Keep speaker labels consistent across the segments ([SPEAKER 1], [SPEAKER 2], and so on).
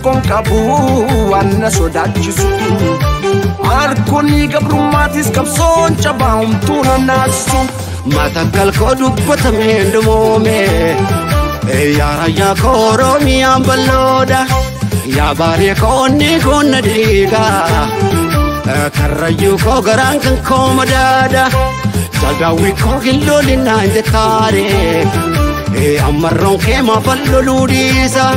[SPEAKER 1] Rakkoon qabu waan na sodaachisu. Harkoonni gabrummaatis qabsoon cabaa homtuu na naasisu.
[SPEAKER 2] Matakkal koo dubbatamee dhumuume. Yaa raayyaa koo Oromiyaan bal'oodha. Yaa baaree koo onni kun na dhiiga. Karrayyuu koo garaan kan koo madaada. Jaaldaawwi koo kiloolinaan jettaare. Ammarroon kee maafan loluu dhiisa.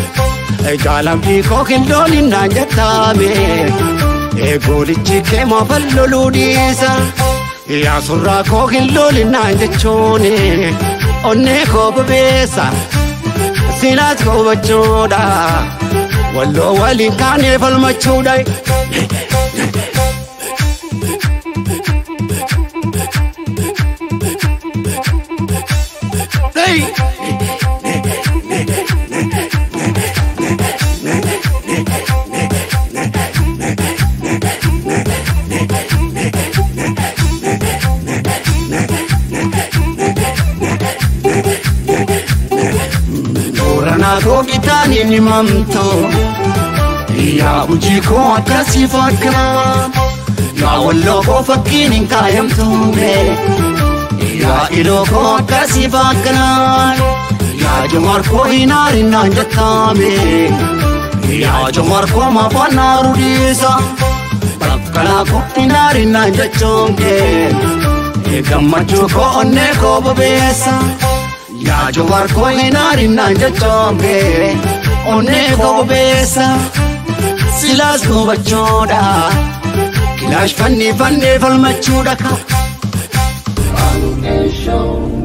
[SPEAKER 2] Jaalamdii koo kiloolinaan jettaame. Goolichi kee maafan loluu dhiisa. Yaa surraa koo kiloolinaan jechuun onnee koo bobeessa. Silaas gobachuudha. Walloo waliin kaanee falmachuudha. Hey! Koo ni mamto. Yaa hojii koo akkasii fakkanaa. Yaa walloo koo fakkiin hin kaayamtume. Yaa iloo koo akkasii fakkanaa. Yaa Jawaar koo hin aarinaan jettame. Yaa Jawaar koo maafaan aaruu dhiisa. Bakkalaa koo hin aarinaan jechuun kee. Gammachuu koo onnee koo bobeessa. Yaa Jawaar koo hin aarinaan jechuun kee. Onnee koo bobeessa. Silaas gubachuudha. Kilaash fannii fannee falmachuudha.
[SPEAKER 3] Show.